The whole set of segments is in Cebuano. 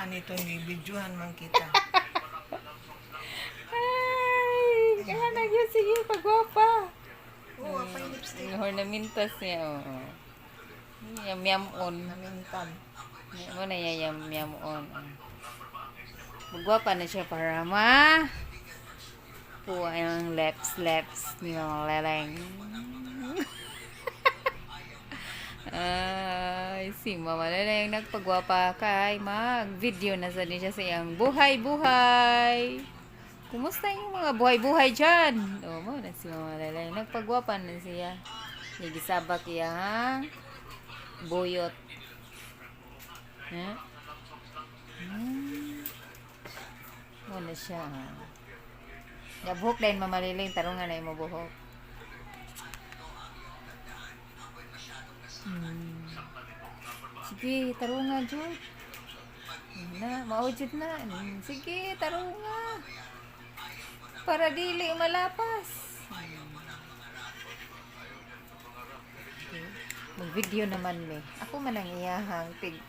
Nito ni videohan man kita. Ay, kaya na yun. Sige, pagwapa. Oo, pa yung lipstick. Yung ornamentas niya, oo. Yam yam on. Namintan. Mo na yam yam on. Magwapa na siya para ma po ang lips lips ni Mama Leleng. Ay, si Mama Leleng nagpagwapa kay mag-video na sa niya sa iyang buhay-buhay. Kumusta yung mga buhay-buhay dyan? O, mo na si Mama Leleng. Nagpagwapa na siya. Nagisabak iyang buyot. Ha? Mo na siya. Ya buhok din, Mama Leleng, tarungan na imo buhok. Sige, tarungan jud. Na, mao jud na. Sige, tarunga. Para dili malapas. Okay. Mag-video naman me. Ako man ang iyahang tig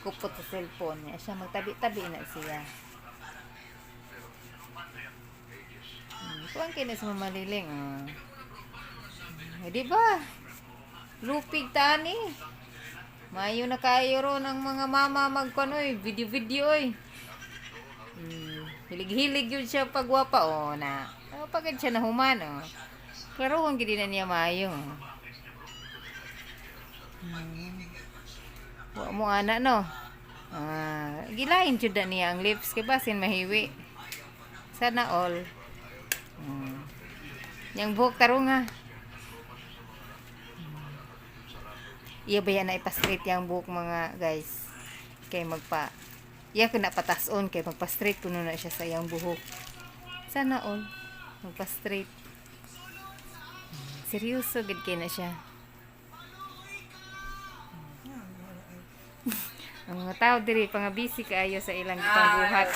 kupot sa cellphone niya. Siya magtabi-tabi na siya. Kuan kay na sa Mama Liling. Oh. Di ba? Lupig tani. Mayo na kayo ron ang mga mama magkuan oy, video-video oy. Hilig-hilig yun siya pagwapa oh na. Oh, pagod siya na human oh. Klaro ang gid na niya maayo. Wa mo ana no. Ah, gilain jud na niya ang lips kay basin mahiwi. Sana all. Yang buhok tarunga. Iya ba yan na ipa-straight yung buhok, mga guys? Kay magpa iya ko na patason kay magpa-straight kuno na siya sa iyang buhok. Sana all. Magpa-straight. Seryoso gid kay na siya. Ang mga tao diri pa nga busy kaayo sa ilang gipangbuhat.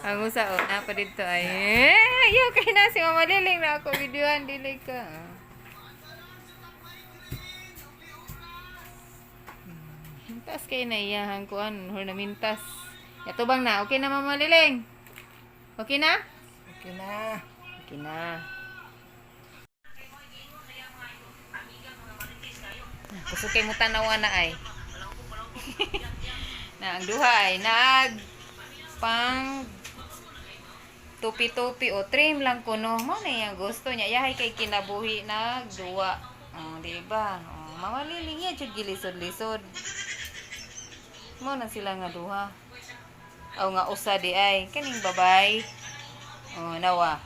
Ang usa oh, na pa dito ay. Eh, ayaw kay na si Mama Liling na ako videoan dili ka. Taas kay na iyahan kuan ornamentas. Yatubang na, okay na, Mama Liling? Okay na? Okay na. Okay na. Kusog kay mo tanawa na ay. Na ang duha ay nag pang tupi-tupi o trim lang kuno mo na iyang gusto niya. Yahay kay kinabuhi nagduwa. Oh, di ba? Oh, Mama Liling ya jud gilisod-lisod. Mo na sila nga duha. Aw nga usa di ay kaning babay. Oh, nawa.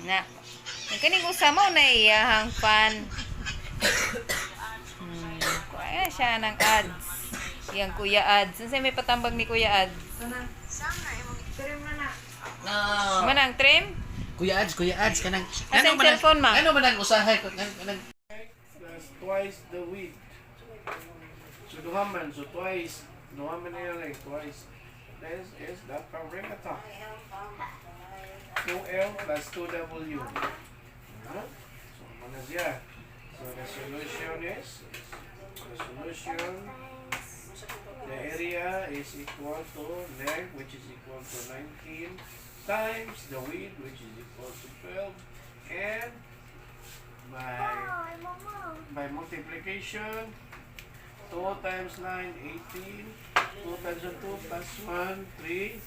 Na. Ang kaning usa mo na iyahang fan. Kuya siya ng ads. Yang Kuya Ads. Unsa may patambag ni Kuya Ads? Trim na na. No. Manang trim? Kuya Ads, Kuya Ads kanang Asa yung cellphone, ma? Ano man ang usahay ko kanang Plus twice the width. So duha man, so twice, duha man niya like twice. This is the perimeter. 2L plus 2W. Huh? So mana siya. So the solution is, the solution, the area is equal to length, which is equal to 19, times the width, which is equal to 12, and by multiplication, 2 times 9, 18, 2 times 2 plus 1, 3.